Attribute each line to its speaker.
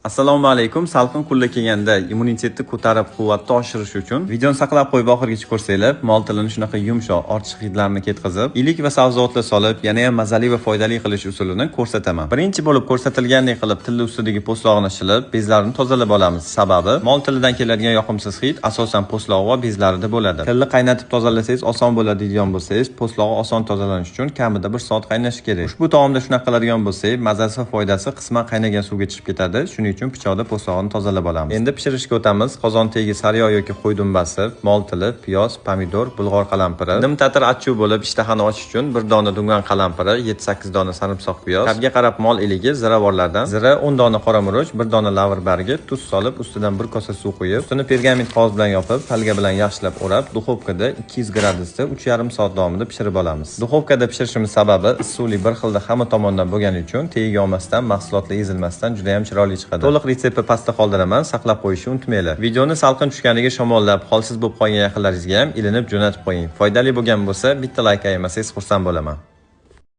Speaker 1: Assalomu alaykum. Salqin kunlar kelganda immunitetni ko'tarib, quvvatni oshirish uchun videoni saqlab qo'yib oxirigacha ko'rsanglar, mol tilini shunaqa yumshoq, ortiq hidlarni ketkazib, ilik va sabzavotlar solib, yana ham mazali va foydali qilish usulini ko'rsataman. Birinchi bo'lib ko'rsatilgandek qilib tilni ustidagi po'stlog'ini shilib, bezlarini tozalab olamiz. Sababi mol tilidan keladigan yoqimsiz hid asosan po'stlog'i va bezlarida bo'ladi. Tilni qaynatib tozalasangiz oson bo'ladi deydigan bo'lsangiz, po'stlog'i oson tozalanishi uchun kamida 1 soat qaynashi kerak. Ushbu taomda shunaqa qiladigan bo'lsak, mazasi va foydasi qisman qaynagan suvga chiqib ketadi. Shuning uchun pichoqda po'stlog'ini tozalab olamiz. Endi pishirishga o'tamiz. Qozon tagiga sariyog' yoki qo'y dumbasi, mol tili, piyoz, pomidor, bulg'or qalampiri, nim tatir achuv bo'lib ishtahani ochish uchun 1 dona dungan qalampiri, 7-8 dona sarimsoq piyoz, tabga qarab mol iligi, ziravorlardan zira, 10 dona qora murch, 1 dona lavr bargi, tuz solib, ustidan 1 kosa suv quyib, ustini pergament qog'oz bilan yopib, falga bilan yaxshilab o'rab, duxovkada 200 gradusda 3,5 soat davomida pishirib olamiz. Duxovkada pishirishimiz sababi issiqlik bir xilda hamma tomondan bo'lgani uchun tagiga olmasdan, mahsulotlar ezilmasdan juda ham chiroyli chiqadi. To'liq retseptni pastda qoldiraman, saqlab qo'yishni unutmanglar. Videoni salqin tushganiga shamollab, holsiz bo'lib qolgan yaqinlaringizga ham ilinib jo'natib qo'ying. Foydali bo'lgan bo'lsa, bitta like ayamasangiz xursand bo'laman.